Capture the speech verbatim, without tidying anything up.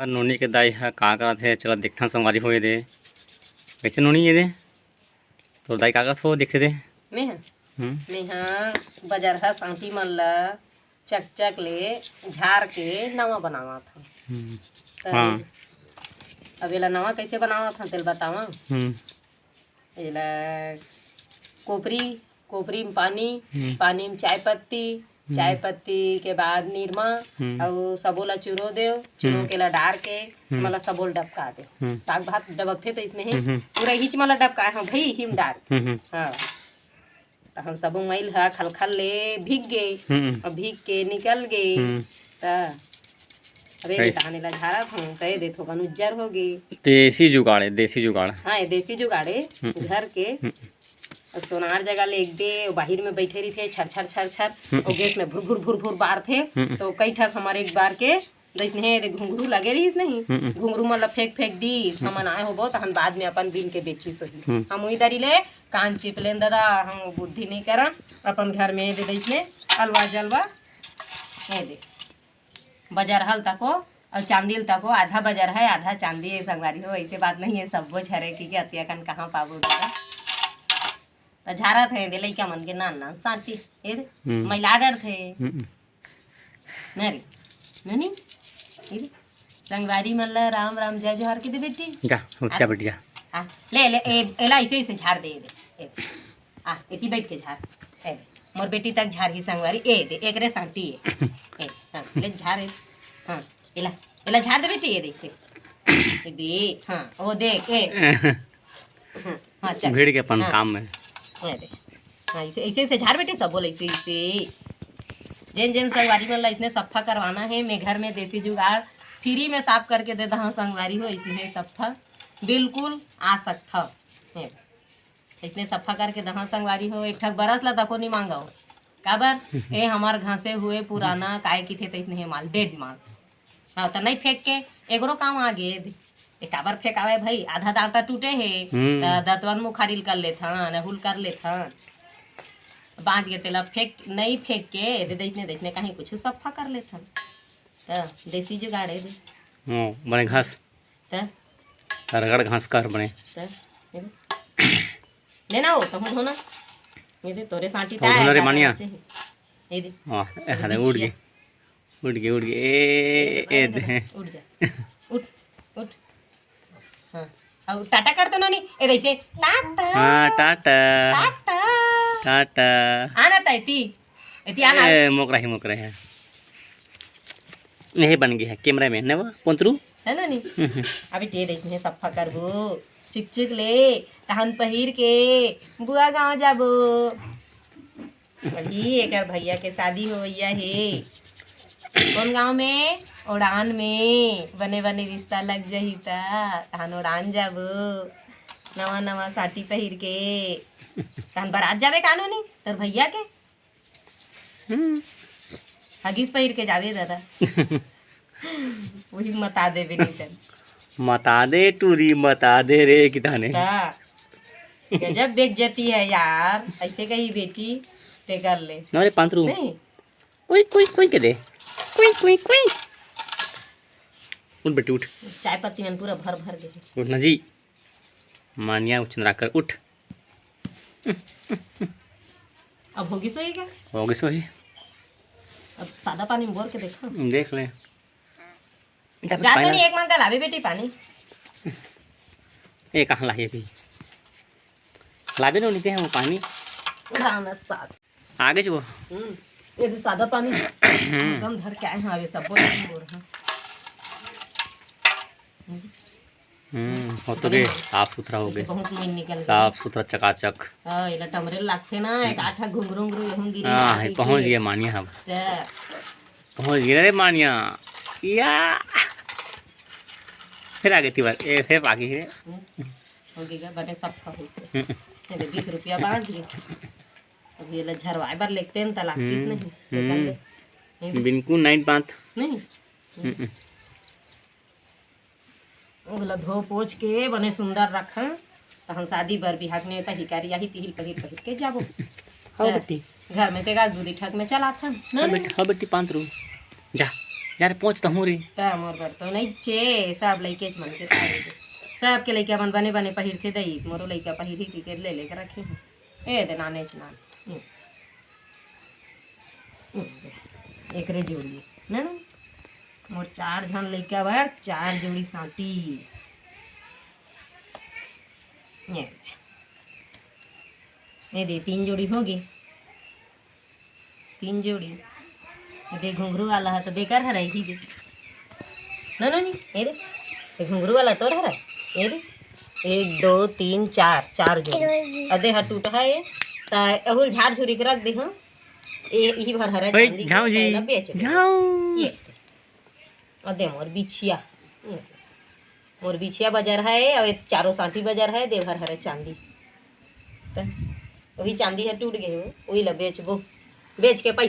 नोनी के दाई ह का करत हे, चला देखथन संगवारी हो। ए दे, कइसे नोनी? ए दे, तोर दाई का करत हो, देखे दे। मैं ह? हम्म। मैं ह बजरहा सांटी मन ल चकचक ले झार के नवा बनावत हंव। हम्म। त हाँ। अब एला नवा कइसे बनावत हंव, तेल बतावंव। हम्म। एला कोपरी, कोपरी में पानी, हम्म। पानी में चाय पत्ती, हम्म। चाय पत्ती के बाद निरमा, हम्म। अउ सबो ला चुरो देव, चुरो हम्म। के ला डार के, हम्म। मतलब सबो ला डबका देव। हम्म। साग भात डबकथे त इसने ही हम्म, हम्म। पूरा हिच मला डबकाए हंव भई, हिम डार। हम्म, हम्म। हाँ। तहन सबो मइल ह खलखल ले भीग गे, हम्म। अउ भीग के निकल गे। हम्म। त अबे रे, कइसे? तहन एला झारत हंव, कहे दे थोकन उज्जर हो गे। देसी जुगाड़ हे, देसी जुगाड़। हाँ, ये देसी जुगाड़ हे, हम्म। घर के। हम्म। अउ सोनार जगह ले एक दे, बाहिर में बइठे रहिथे, छर, छर, छर, छर, हम्म। अउ गैस में भुर, भुर, भुर, भुर बारथे। हम्म। तो कई ठक हमर एक बार के दइसने हे, एदे घुंघरू लगे रहिस नहीं, हम्म। घुंघरू मन ल फेंक फेंक दिस, हम्म। हमन आए होबो तहन बाद में अपन बीन के बेचिस होही। हम्म। हम उही दरी ले कान चिप लेन दादा, हम बुद्धि नहीं करन, अपन घर में एदे दइसने अलवा जलवा, एदे बजरहा ल तको अउ चांदी ल तको, आधा बजरहा हे आधा चांदी हे संगवारी हो, अइसे बात नहीं हे, सब्बो झरे कि के अतिया कन कहाँ पाबो दादा। त झारत हे एदे लइका मन के नान नान सांटी, एदे हम्म। मइला डरथे। हम्म। ना रे, नोनी, ए दे, संगवारी मन ला राम राम जय जोहार के दे बेटी। जा, उठ जा आ, बेटी, जा। आ, ले, ले, ए, एला अइसे, अइसे झार दे, ए दे, ए दे। आ, एती बइठ के झार, ए दे। मोर बेटी तक झारही संगवारी, ए दे, एकरे सांटी ए। ए, हाँ, ले झार ए। हाँ, एला, एला झार दे बेटी, ए दे अइसे। ए दे, हाँ, ओ देख, ए। हाँ, हाँ, चल। भिड़ के अपन हाँ। काम में। ए दे। हाँ, अइसे, अइसे, अइसे झार बेटी, सबो ल अइसे, अइसे। जेन, जेन संगवारी मन ला अइसने सफ्फा करवाना हे, मैं घर में देसी जुगाड़ free में साफ करके दे दहा संगवारी हो, अइसने सफ्फा बिल्कुल आ सकथव। ए, अइसने सफ्फा करके दहा संगवारी हो, एक ठक बरस ला तको नी मांगव। काबर? ए हमर घसे हुए पुराना, काय किथे तइसने हे माल, dead माल। हाँ, त नहीं फेंक के, एकरो काम आ गे। ए काबर फेंकावे भाई, आधा दांता टूटे हे, हम्म। त दतवन मुखारी ल कर लेथन, अहुल कर लेथन। बांच गे तेला फेंक, नहीं फेंक के, एदे दइसने, दइसने कहीं कुछ सफ्फा कर लेथन। त देसी जुगाड़ ए दे। हाँ, बने घास। त? रगड़ घास कर बने। त? ए दे। लेना हो, तहूँ धोना। ए दे, तोरे सांटी तहूँ ताय, धोना रे का मानिया। करना चाहिए? ए दे। वाह, ए, अरे, उड़ गे। उड़ गे, उड़ गे। ए, ए, ए, दे। उड़ जा। उठ, उठ। हाँ। अब टाटा कर तो नोनी। ए, दे अइसे। टाटा। हाँ, टाटा। टाटा। टाटा। आना त एती। एती आना। ए, मोकरा ही, मोकरा ही। यही बन गया है, cameraman, ने वो, पोंतरू। है ना नी? अभी ते देख, मैं सफ्फा करबो। चिक चिक ले, तहन पहिर के, बुआ गाँव जाबो। अभी एकर भैया के शादी होवइया हे। कोन गांव में? ओड़ान में। बने बने रिश्ता लग जाही त, तहन ओड़ान जाबो। नवा नवा साटी पहिर के। तहन बरात जाबे कानो नी? तोर भैया के? हम्म। हगिस पहिर के जाबे दादा। वही मता देबे नहीं तन। मता दे टूरी, मता दे रे किताने। का? गजब बेइज्जती है यार, अइसे कही बेटी, ते कर ले। ना रे पांतरू। नहीं। कोई, कोई, कोई के दे। कोई, कोई, कोई। उठ बेटी, उठ। चाय पत्ती मन पूरा भर, भर गे। उठ ना जी। मानिया चंद्राकर, उठ। अब होगी सोई का? होगी सोई। अब सादा पानी में बोर के देखा। देख ले। जा जा तो नहीं, एक मांग का लावे बेटी पानी। ए, कहाँ लाही अभी? लाबे नो निते हम पानी। राम साथ। आगे जो। हम्म, ये तो सादा पानी। हम्म। एकदम धर के आए हैं, अबे सब बोल बोल रहा। हम्म, हो तो गे, साफ सुथरा हो गे। बहुत मोइन निकल गया। साफ सुथरा चकाचक। हाँ, एला टमरे लागथे ना, एक आठा घुंघरू घुंघरू यहूं गिरी हाँ, ये पहुंच गया मानिया हम। ते। पहुंच गया रे मानिया। या। फिर आगे तिवार, ए, फिर आगे है। हम्म, हो गया, बने सब खाओ इसे। हम्म। ये दे, बीस रुपया बांध लिए। अब ये ला झरवाए बर लेगतेन त लागतिस हम्म, नहीं। हम्म। बिल्कुल नहीं बात। नहीं। हम्म। ओला धो पोछ के बने सुंदर रखन, तहन शादी बर बिहाव में त हिकारी आही, तिहिल पहिर पहिर के जाबो। हाँ त बेटी। घर में ते गाज दूधी ठक में चलाथन, ना हाँ नहीं? बेटी, हाँ बेटी, पांतरू। जा। यार, पहुँच तो हूँ रे। त मोर बर तो नहीं चे, सब लइकेच मन के पाए दे। सबके लइका मन बने बने पहिरथे दई, मोरो लइका पहिरही कहिके ले लेके रखे हूँ। ए दे नानेच नान। हम्म। हम्म, एकरे जोड़ी, ना, ना? मोर चार झन लइका बर चार जोड़ी साटी। ये, ये दे, तीन जोड़ी होगे। तीन जोड़ी। ये दे घुंघरू वाला हे, त दे कर हरा, इही दे। ना, ना, नहीं, ये दे। ये घुंघरू वाला तोर हरा, ये दे। एक, दो, तीन, चार, चार जोड़ी। अउ दे हा टूटहा हे, त अहू ल झार झुरी के रख दे, हाँ। ये, इही भर हरा भाई, चांदी के, झाऊ जी, त एला बेच दे। झाऊ। ये। अउ दे मोर बिछिया। ये। मोर बिछिया बजरहा हे, अउ ये चारों साटी बजरहा हे, दे भर हरा चांदी। त वही चांदी ह टूट गे हे, वही ला बेचबो। बेच के पैसा